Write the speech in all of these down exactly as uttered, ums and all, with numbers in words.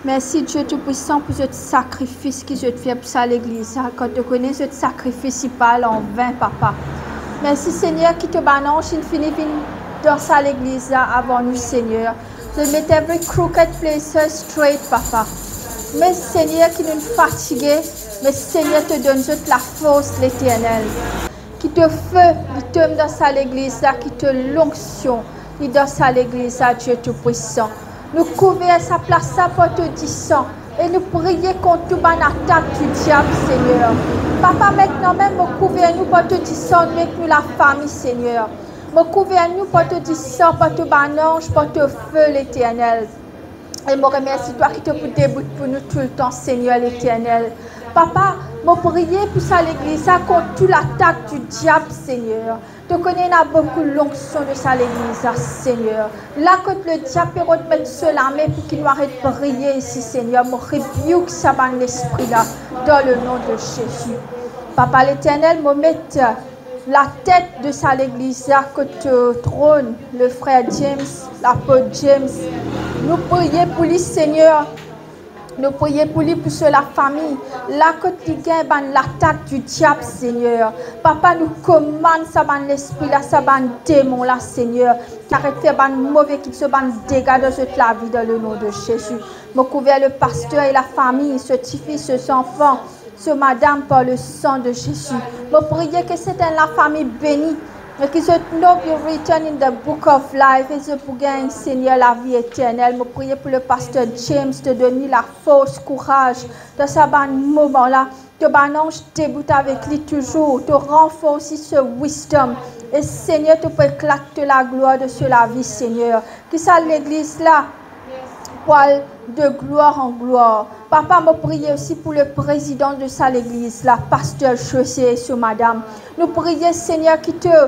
Mersi, Die Tou Pwisan, pou zot sakrifis ki zot fer pou sa legliz la. Kan to kone zot sakrifis, li pa al anven, Papa. Mersi, Segner, ki to bann anz inn fini vinn dan sa legliz la avan nou, Segner. Zot met every crooked places straight, Papa. Me, Segner, ki nou fatige, me, Segner, to donn zot lafors, Leternel. Ki to fe li tom dan sa legliz la, ki to lonksion li dan sa legliz la, Die Tou Pwisan. Nou kouver sa plas la par to disan e nou priye kont tou bann atak di diab, Segner. Papa, mintnan mem mo kouver nou par to disan, nou ek nou lafami, Segner. Mo kouver nou par to disan, par to bann anz, par to fe, Leternel. E mo remersi twa ki to pou debout pou nou toultan, Segner Leternel. Papa, mo priye pou sa legliz la kont tou latak di diab, Segner. To kone ena boukou lonksion dan sa legliz la, Segner. La kot lediab pe rod met so lame pou ki nou aret priye isi, Segner, mo rebuke sa bann lespri la, dan le nom de Jésus. Papa Leternel, mo met latet de sa legliz la kot to tronn, le frer James, lapot James. Nou priye pou li, Segner. Nou priye pou li, pou so lafami. La kot li gagn bann latak di diab, Segner. Papa, nou komann sa bann lespri la, sa bann demon la, Segner, ki aret fer bann move, ki so bann dega dan zot lavi, dan le nom de Jésus. Mo kouver le paster e lafami, so tifi, so zanfan, so madam par le sang de Jésus. Mo priye ki se enn lafami beni e ki zot nom be written in the book of life e zot pou gagn, Segner, lavi eternel. Mo priye pou le paster James, to donn li lafors, kouraz dan sa bann moman la. To bann anz debout avek li touzour, to ranforsi so wisdom. E Segner, to pou eklat to laglwar dan so lavi, Segner. Ki sa legliz la pou al de glwar an glwar. Papa, mo priye osi pou le prezidan de sa legliz la, paster José e so madam. Nou priye, Segner, ki to,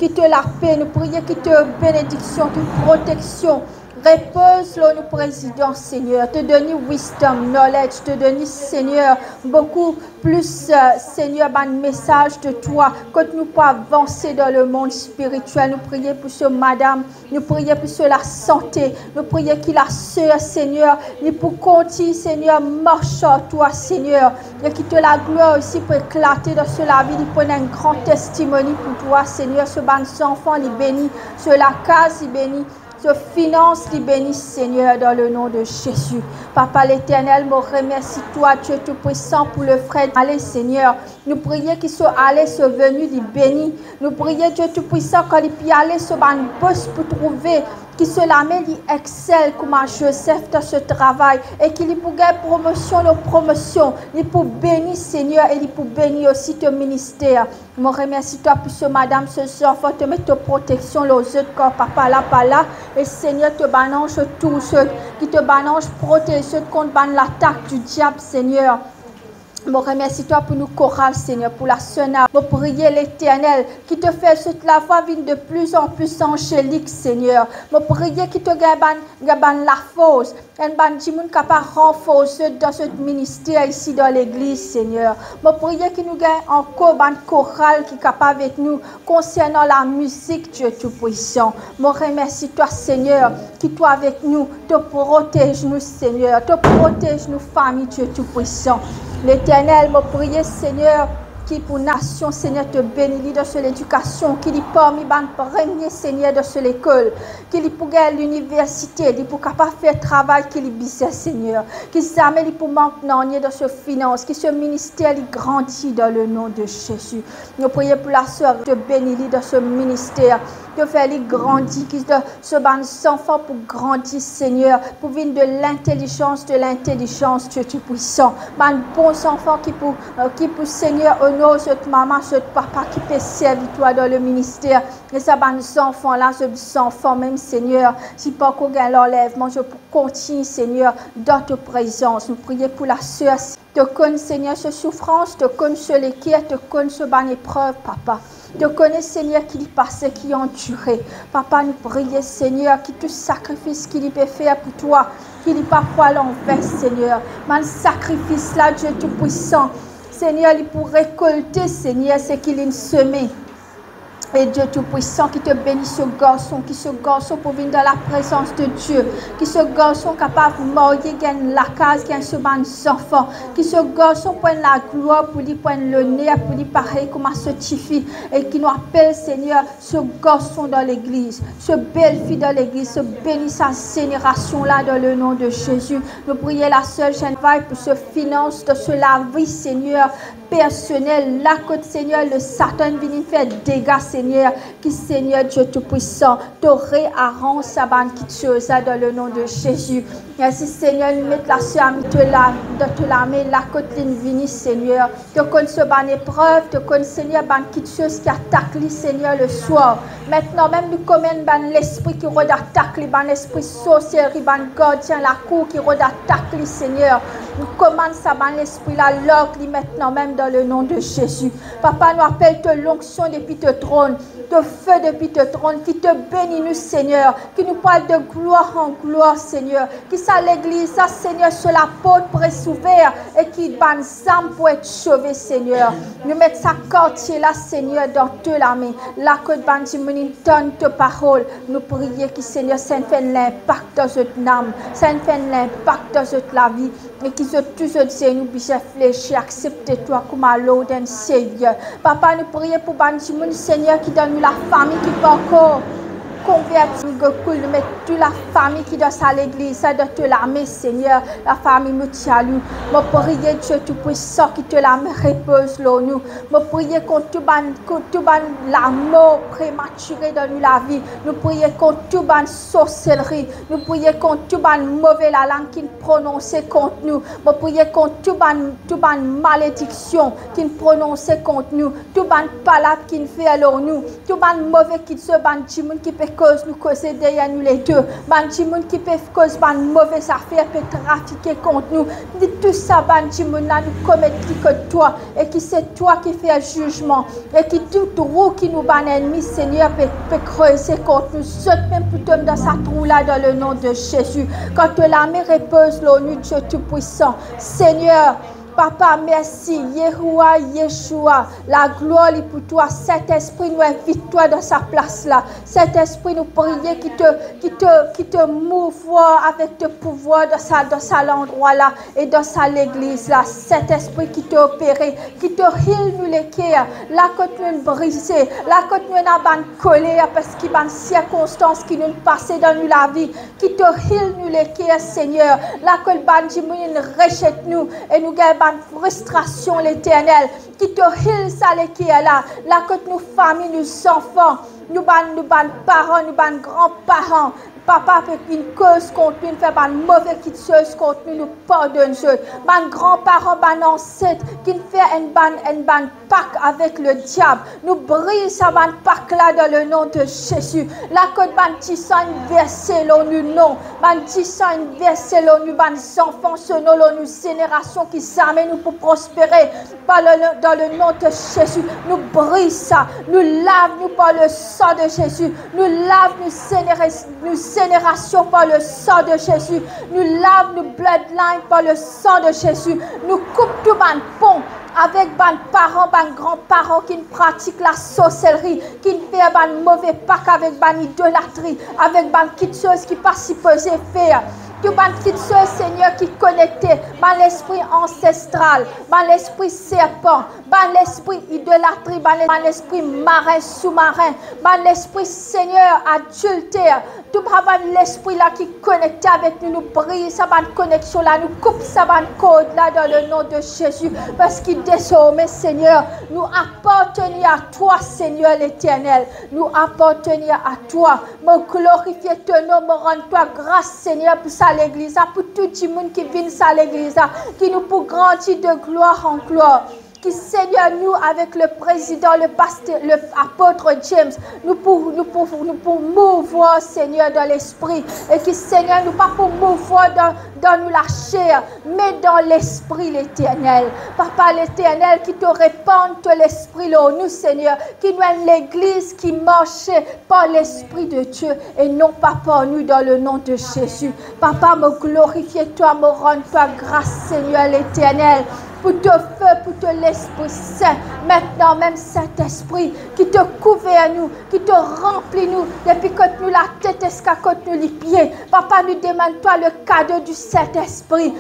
ki to lape, nou priye ki to benediksion, to proteksion repoz lor nou prezidan, Segner. To donn li wisdom, knowledge, to donn li, Segner, boukou plis, eh, Segner, bann mesaz de twa, kot nou pou avanse dan lemond spiritiel. Nou priye pou so madam, nou priye pou so lasante, nou priye ki laser, Segner, li pou kontign, Segner, mars ar twa, Segner, e ki to laglwar osi pou eklate dan so lavi, li pou ena enn gran testimoni pou twa, Segner. So bann zanfan, li beni, so lakaz, li beni, so finans, li beni, Segner, dan le nom de Jésus. Papa Leternel, mo remersi twa, Die Tou Pwisan, pou le frer Ale, Segner. Nou priye ki so ale, so veni, li beni. Nou priye, Die Tou Pwisan, kan li pe ale, so bann bos pou trouve ki so lame li eksel kouma Zozef dan so travay e ki li pou gagn promosion lor promosion. Li pou beni, Segner, e li pou beni osi to minister. Mo remersi twa pou so madam, so zanfan, to met to proteksion lor zot, kan papa la pa la. E Segner, to bann anz otour zot, ki to bann anz protez zot kont bann latak di diab, Segner. Mo remersi twa pou nou koral, Segner, pou laser. Mo priye, Leternel, ki to fer zot lavwa vinn de plis an plis anzelik, Segner. Mo priye ki to gagn bann, gagn bann lafors, enn bann dimoun kapav ranforse zot dan zot minister isi dan legliz, Segner. Mo priye ki nou gagn ankor bann koral ki kapav avek nou konsernan lamizik, Die Tou Pwisan. Mo remersi twa, Segner, ki twa avek nou, to protez nou, Segner, to protez nou fami, Die Tou Pwisan. Leternel, mo priye, Segner, ki pou nasion, Segner, to beni li dan so ledikasion, ki li parmi bann premie, Segner, dan so lekol, ki li pou gagn liniversite, li pou kapav fer travay ki li bizin, Segner, ki zame li pou mank nanye dan so finans, ki so minister li grandi dan le nom de Jésus. Nou priye pou laser, to beni li dan so minister, to fer li grandi, ki so, so bann zanfan pou grandi, Segner, pou vinn de lintelizans, de lintelizans, Die Tou Pwisan. Bann bon zanfan ki pou, eh, ki pou, Segner, onor zot mama, zot papa ki pe servi twa dan le minister. E sa bann zanfan la, zot zanfan mem, Segner, si pankor gagn lanlevman, zot pou kontign, Segner, dan to prezans. Nou priye pou laser. To konn, Segner, so soufrans, to konn so leker, to konn so bann eprev, Papa. To kone, Segner, ki li pase, ki li andire. Papa, nou priye, Segner, ki tou sakrifis ki li pe fer pou twa, ki li pa pou al anven, Segner. Bann sakrifis la, Die Tou Pwisan, Segner, li pou rekolte, Segner, seki linn seme. E Dieu Tout-Puissant, ki to beni so garson, ki so garson pou vinn dan laprezans de Dieu, ki so garson kapav marye, gagn lakaz, gagn so bann zanfan, ki so garson pou enn laglwar pou li, pou enn loner pou li, parey kouma so tifi, e ki nou apel, Segner, so garson dan legliz, so belfi dan legliz, so beni sa zenerasion la, dan le nom de Jésus. Nou priye laser Geneviève pou so finans, dan so lavi, Segner, personel, la kot, Segner, le Satan vini fer dega, Segner, ki, Segner Dieu Tout-Puissant, to rearanz sa bann kiksoz la, dan le nom de Jésus. Mersi, Segner, nou met laser Amy to la, dan to lame, la kot linn vini, Segner. To konn so bann eprev, to konn, Segner, bann kiksoz ki atak li, Segner, le swar. Aster mem, nou komann bann lespri ki rod atak li, bann lespri sorselri, bann gardien lakour ki rod atak li, Segner. Nou komann sa bann lespri la larg li aster mem, dan le nom de Jésus. Papa, nou apel to lonksion depi to tronn, to fe depi to tronn, ki to beni nou, Segner, ki nou pou al de glwar an glwar, Segner, ki sa legliz la, Segner, so laport pou res ouver e ki bann zam pou et sove, Segner. Nou met sa kartie la, Segner, dan to lame, la kot bann dimoun inn tann to parol. Nou priye ki, Segner, sa inn fer enn linpak dan zot nam, sa inn fer enn linpak dan zot lavi, e ki zot tou zot zenou bizin flexi, aksepte twa kouma Lord and Savior. Papa, nou priye pou bann dimoun, Segner, ki dan nou lafami ki pankor konverti, nou get koul, nou met tou lafami ki dan sa legliz la dan to lame, Segner, lafami Moutialou. Mo priye, Dieu Tout-Puissant, ki to lame repoz lor nou. Mo priye kont tou bann, kont tou bann lamor prematire dan nou lavi. Nou priye kont tou bann sorselri. Nou priye kont tou bann move lalang ki'nn prononse kont nou. Mo priye kont tou bann, tou bann malediksion ki'nn prononse kont nou, tou bann palab ki'nn fer lor nou, tou bann move kiksoz, bann dimoun ki pe koz nou koze deryer nou lede, bann dimoun ki pe koz bann move zafer, pe trafike kont nou. Ni tou sa bann dimoun la, nou komet li kot twa, e ki se twa ki fer zizman, e ki tou trou ki nou bann lennmi, Segner, pe, pe kreze kont nou, zot mem pou tom dan sa trou la, dan le nom de Jésus. Kan to lame repoz lor nou, Dieu Tout-Puissant. Segner, Papa, mersi, Yehowa, Yeshua, laglwar li pou twa. Sintespri, nou invit twa dan sa plas la. Sintespri, nou priye ki to, ki to, ki to mouvwar avek to pouvwar dan sa, dan sa landrwa la e dan sa legliz la. Sintespri, ki to opere, ki to hil nou leker, la kot nou brize, la kot nou ena bann koler, parski bann sirkonstans ki nou pase dan nou lavi, ki to hil nou leker, Segner, la kot bann dimoun inn rezet nou e nou gagn bann fristrasion, Leternel, ki to hil sa leker la, la kot nou fami, nou zanfan, nou bann, nou bann paran, nou bann granparan, papa, pe inn koz kont nou, inn fer bann move kiksoz kont nou, nou pardonn zot. Bann granparan, bann anset, ki'nn fer enn bann, enn bann pak avek lediab, nou briz sa bann pak la dan le nom de Jésus. La kot bann disan inn verse lor nou nom, bann disan inn verse lor nou bann zanfan, so nom lor nou zenerasion, ki zame nou pou prospere. Par le, dan le nom de Jésus, nou briz sa, nou lav nou par le sang de Jésus, nou lav nou zenera-, nou zenerasion par le sang de Jésus, nou lav nou bloodline par le sang de Jésus, nou koup tou bann pon avek bann paran, bann granparan ki'nn pratik lasorselri, ki'nn fer bann move pak avek bann idolatri, avek bann kiksoz ki pa sipoze fer. Tou bann kiksoz, Segner, ki konekte, bann lespri ansestral, bann lespri serpan, bann lespri idolatri, bann le-, bann lespri marin, soumarin, bann lespri, Segner, adilter, tou sa bann lespri la ki konekte avek nou, nou briz sa bann koneksion la, nou koup sa bann kord la dan le nom de Jésus, parski dezorme, Segner, nou apartenir a twa, Segner Leternel, nou apartenir a twa. Mo glorifie to nom, mo rann twa gras, Segner, pou sa legliz la, pou tou dimoun ki vinn sa legliz la, ki nou pou grandi de glwar an glwar. Ki, Segner, nou avek le prezidan, le paster, le apot James, nou pou, nou pou, nou pou mouvwar, Segner, dan lespri, e ki, Segner, nou pa pou mouvwar dan, dan nou laser, me dan lespri, Leternel. Papa Leternel, ki to repann to lespri lor nou, Segner, ki nou enn legliz ki marse par Lespri de Dieu e non pa par nou, dan le nom de Jésus. Papa, mo glorifie twa, mo rann twa gras, Segner Leternel. pou to fe, pou to Lespri Sin. Amen. Mintnan mem, Sintespri, ki to kouver nou, ki to ranpli nou, depi kot nou latet ziska kot nou lipie. Papa, nou demann twa le kado di Sintespri.